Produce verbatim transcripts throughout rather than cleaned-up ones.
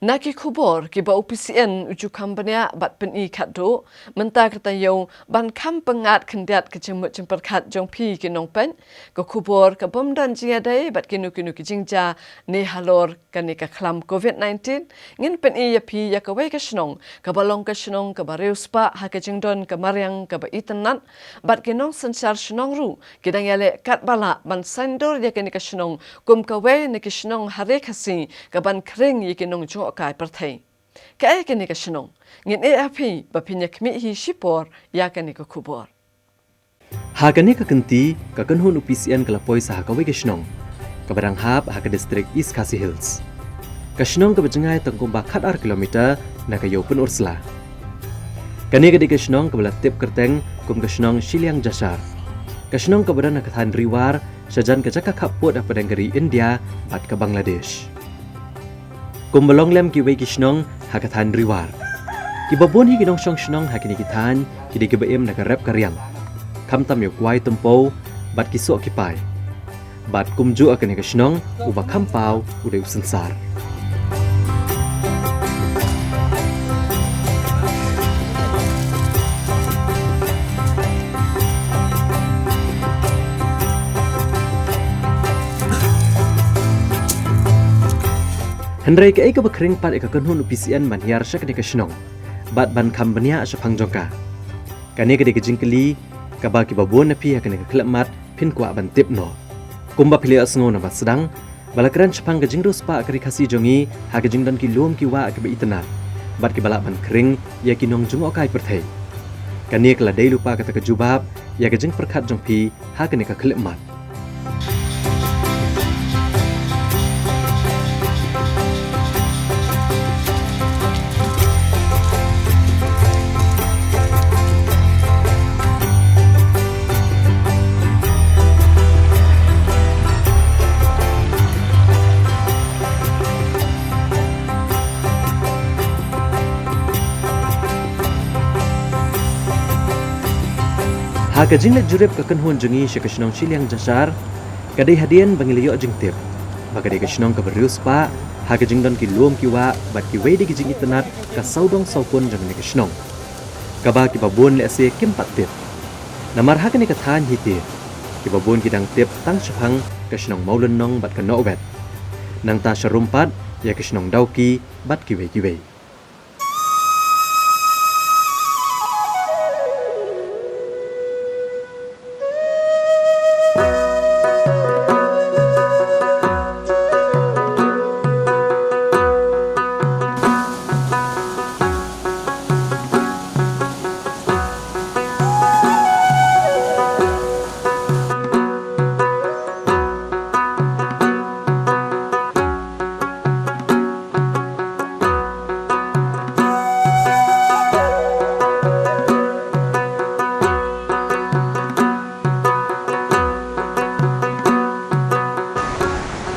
Na ki khubor kiba u P C N u ju kham bniah bad pyni khatduh, mynta ka taïew ban kham pyngngad khyndiat ka jingmut jingpyrkhat jong phi ki nongpeit. Ka khubor ka bym don jingïadei bad kino kino ki jingjia ne halor kane ka khlam covid nineteen, ngin pyni ïa phi ïa kawei ka shnong kaba long ka shnong kaba riewspah ha ka jingdon ka mariang kaba itynnad, bad ki nongsynshar shnong ruh ki dang ïaleh katba lah ban saiñdur ïa kane ka shnong kum kawei na ki shnong ha Ri Khasi kaban khring ïa ki nongjngohkai pyrthei. Kaei kane ka shnong? Ngin ïeh ha phi ba phin ïa khmih hi shipor ïa kane ka khubor. Ha kane ka kynti, ka kynhun u P C N ka la poi sa ha kawei ka shnong kaba dang hap ha ka distrik East Khasi Hills. Ka shnong kaba jngai tang kumba khatar kilometer na ka ïew Pynursla. Kane ka dei ka shnong kaba la tip kyrteng kum ka shnong Shiliang Jashar. Ka shnong kaba don ha ka thaiñ Riwar, shajan ka jaka khappud hapdeng ka ri India bad ka Bangladesh. Kumba long lem kiwei ki shnong ha ka thaiñ Riwar, kiba bun hi ki nongshong shnong ha kine ki thaiñ ki dei kiba im da ka rep ka riang, khamtam ïa u kwai tympew bad ki soh ki pai. Bad kumjuh ha kane ka shnong, uba kham paw u dei u synsar. Hynrei kaei kaba khring pat ïa ka kynhun u P C N ban hiar sha kane ka shnong bad ban kham bniah shaphang jong ka? Kane ka dei ka jingkylli kaba kiba bun na phi ha kane ka khyllipmat phin kwah ban tip noh. Kumba phi la ïohsngew na ba sdang, ba la kren shaphang ka jingriewspah ka Ri Khasi jong ngi ha ka jingdon ki lum ki wah kiba itynnad bad kiba lah ban khring ïa ki nongjngohkai pyrthei. Kane ka la dei lypa kata ka jubab ïa ka jingpyrkhat jong phi ha kane ka khyllipmat. Ha ka jingleit jurip ka kynhun jong ngi sha ka shnong Shiliang Jashar, ka dei hadien ba ngi la ïoh jingtip ba ka dei ka shnong kaba riewspah ha ka jingdon ki lum ki wah bad kiwei de ki jingitynnad ka sawdong sawkun jong kane ka shnong, kaba kiba bun lehse kim pat tip. Namar ha kane ka thaiñ hi te, kiba bun ki dang tip tang shaphang ka shnong Mawlynnong bad ka Nohwet, nangta sharum pat ïa ka shnong Dawki bad kiwei kiwei.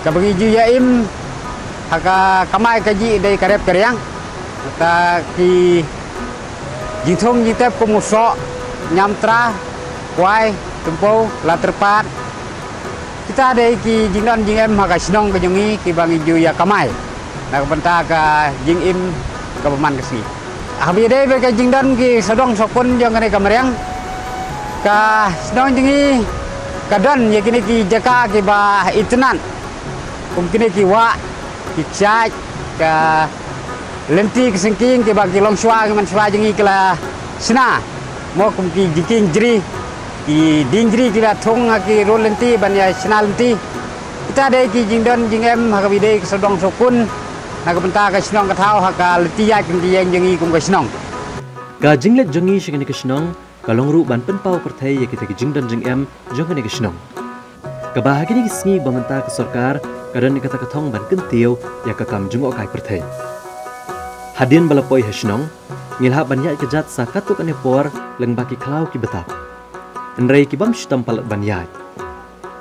Kaba ngi ju ïa im ha ka kamai kajih dei ka rep ka riang. Kata ki jingthung jingtep kum u soh, ñiamtra, kwai, tympew, la tyrpad. Kita dei ki jingdon jingem ha ka shnong ka jong ngi kiba ngi ju ïa kamai na ka bynta ka jingim kaba man ka sngi. Haba ïadei bad ka jingdon ki sawdong sawkun jong kane ka mariang, ka shnong jong ngi ka don ïa kine ki jaka kiba itynnad, kum kine ki wah, ki kshaid, ka lynti ka syngking kiba ki longshuwa ki mansuwa jong ngi ki la shna, mo, kum ki jingkieng jri, ki dieng jri ki la thung ha ki rud lynti ban ïa shna lynti. Kita dei ki jingdon jingem ha kaba ïadei ka sawdong sawkun na ka bynta ka shnong ka thaw ha ka lynti ïaid ka lynti ïeng jong ngi kum ka shnong. Ka jingleit jong ngi sha kane ka shnong ka long ruh ban pynpaw pyrthei ïa kita ki jingdon jingem jong kane ka shnong, kaba ha kine ki sngi ba mynta ka sorkar ka don ïa kata ka thong ban kyntiew ïa ka kam jngohkai pyrthei. Hadien ba la poi ha shnong, ngi la hap ban ïaid kjat sa katto katne por lyngba ki khlaw ki btap. Hynrei ki bym shitom palat ban ïaid.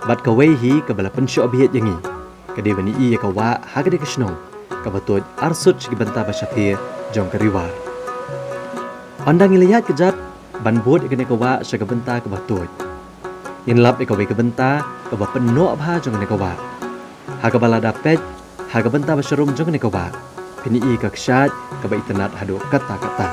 Bad kawei hi kaba la pynshoh bhiej ïa ngi ka dei ban ïohi ïa ka wah ha kane ka shnong kaba tuid arsut sha ki bynta ba shathie jong ka Riwar. Ynda ngi la ïaid kjat ban bud ïa kane ka wah sha ka bynta kaba tuid, ngin lap ïa kawei ka bynta kaba pynnoh bha jong kane ka wah, ha kaba lada peit ha ka bynta ba sharum jong kane ka wah, Kane ka kshaid kaba itynnad haduh katta katta.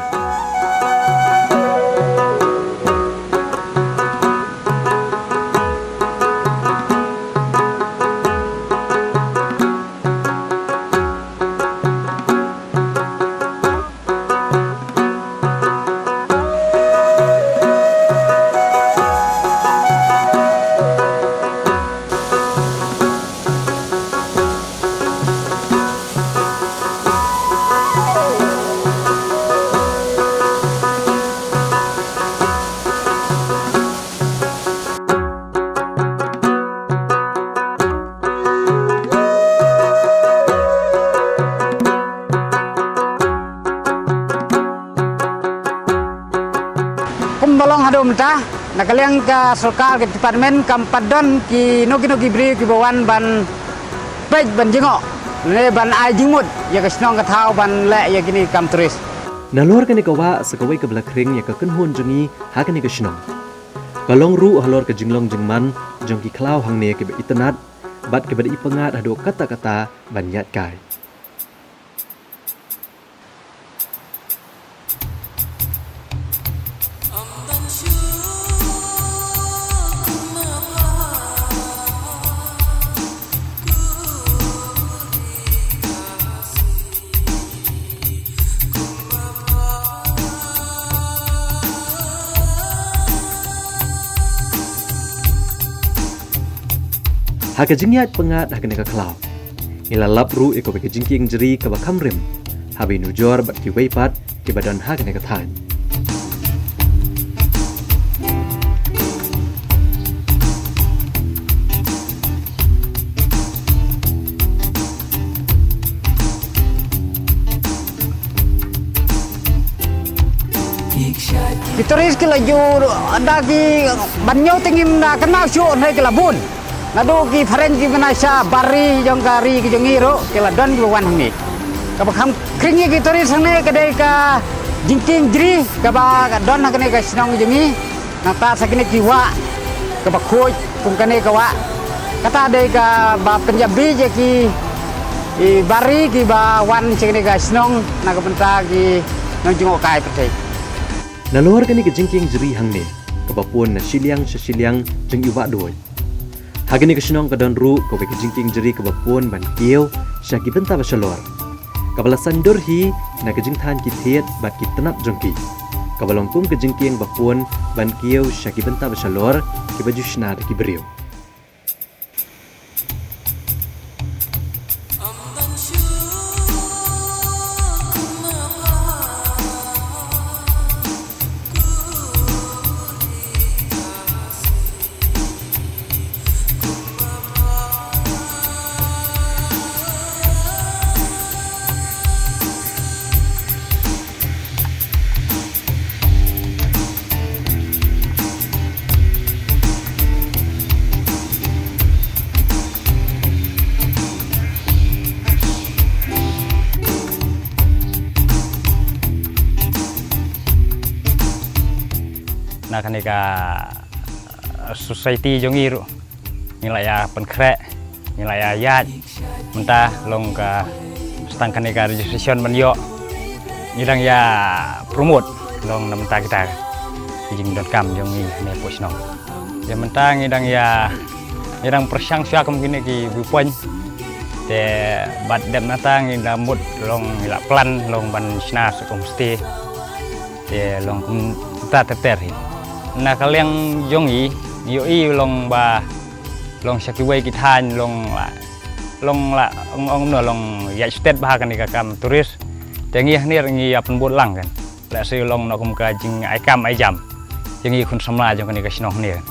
Kumba long haduh mynta, na ka liang ka sorkar ka department kam pat don kino kino ki briew kiba wan ban peit ban jngoh ne ban ai jingmut ïa ka shnong ka thaw ban leh ïa kine ki kam tourist. Nalor kane ka wah sa kawei kaba la khring ïa ka kynhun jong ngi ha kane ka shnong. Ka long ruh halor ka jinglong jingman jong ki khlaw hangne kiba itynnad bad kiba da i pyngngad haduh katta katta ban ïaid kai. Ha ka jingïaid pyngngad ha kane ka khlaw, ngi la lap ruh ïa kawei ka jingkieng jri kaba kham rim haba i nujor bad kiwei pat kiba don ha kane ka thaiñ. Ki tourist ki la ju da ki ban ñiew tyngim da ka nau shuh hynrei ki la bun. Naduh ki phareng ki bynta sha bar ri jong ka ri ki jong ngi ruh ki la don kiba wan hangne. Kaba kham khring ïa ki tourist hangne ka dei ka jingkieng jri kaba ka don ha kane ka shnong jong ngi. Nangta sa kine ki wah kaba khuid kum kane ka wah. Kata dei kaba pynjah bit ïa ki i bar ri kiba wan sha kane ka shnong na ka bynta ki nongjngohkai pyrthei. Nalor kane ka jingkieng jri hangne kaba pun na shiliang sha shiliang jong i wah duid. Ha kane ka shnong ka don ruh kawei ka jingkieng jri kaba pun ban kiew sha ki bynta ba shalor. Kaba la saiñdur hi na ka jingthaiñ ki thied bad ki tnat jong ki. Kaba long kum ka jingkieng ba pun ban kiew sha ki bynta ba shalor kiba ju shna da ki briew. Na kane ka society jong ngi ruh ngi la ïa pynkhreh, ngi la ïa ïaid. Mynta long ka stang kane ka registration ban ïoh. Ngi dang ïa promote long na mynta kita ki jingdonkam jong ngi ne poi shnong. Ïa mynta ngi dang ïa ngi dang pyrshang shuwa kum kine ki viewpoint. Te bad dep nata ngi da mut long ngi la plan long ban shna sa kum stay. Te long kumta ter ter hi. Na ka liang jong i, ïohi long ba long sha kiwei ki thaiñ long la long la ong ong no long ïa stet ba ha kane ka kam tourist. Te ngi hangne ngi ïa pynbud lang kan. La shu long no kum ka jingai kam ai jam. Jong ngi khun samla jong kane ka shnong hangne kan.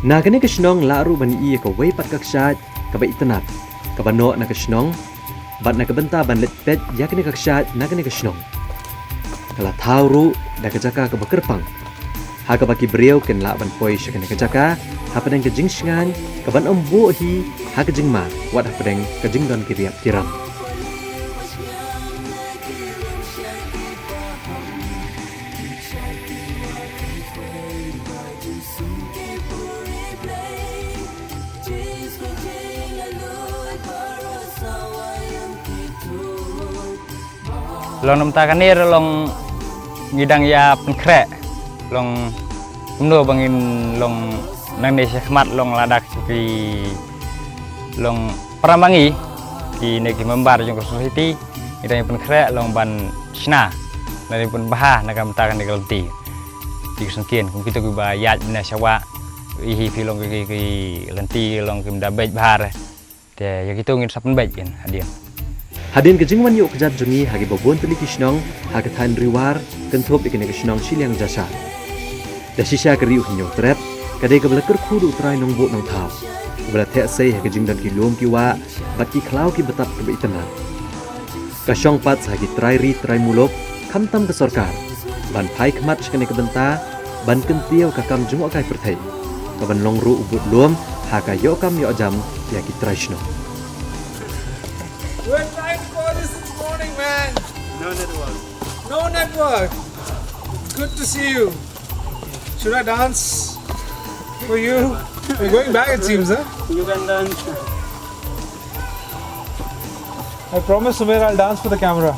Na kane ka shnong lah ruh ban i ïa kawei pat ka kshaid kaba itynnad kaba noh na ka shnong bad na ka bynta ban leit peit ïa kane ka kshaid na kane ka shnong. Ka la thaw ruh da ka jaka kaba kyrpang ha kaba ki briew kin lah ban poi sha kane ka jaka hapdeng ka jingshngaiñ kaban ym buh hi ha ka jingma wat hapdeng ka jingdon ki riat ki ram. Long namta kane ruh long ngi dang ïa pynkhreh long kumno ba ngin long nangne shakhmat long lada ki long para ma ngi kine ki member jong ka society ngi dang ïa pynkhreh long ban shna na ri pynbha na ka bynta kane ka lynti. Ki syngkien kum kito kiba ïaid na shawa i hi phi long ki ki lynti long kim da bej bha re. Te ïa kito ngin sa pynbeit kin hadien. Hadien ka jingwan ïoh kjat jong ngi ha kiba bun tylli ki shnong ha ka thaiñ Riwar, kynthup ïa kane ka shnong Shiliang Jashar. Da shisha ka ri u Hynñiewtrep ka dei kaba la kyrkhu da u trai Nongbuh Nongthaw, kaba la theh sei ha ka jingdon ki lum ki wah bad ki khlaw ki btap kiba itynnad. Ka shong pat sa ha ki trai ri trai muluk, khamtam ka sorkar ban phai khmat sha kane ka bynta ban kyntiew ka kam jngohkai pyrthei, ka ban long ruh u budlum ha ka ïoh kam ïoh jam ïa ki trai shnong. We're trying to call this this morning, man. No network. No network. Good to see you. Should I dance for you? We're going back, it seems, huh? You can dance. I promise, Sumer, I'll dance for the camera.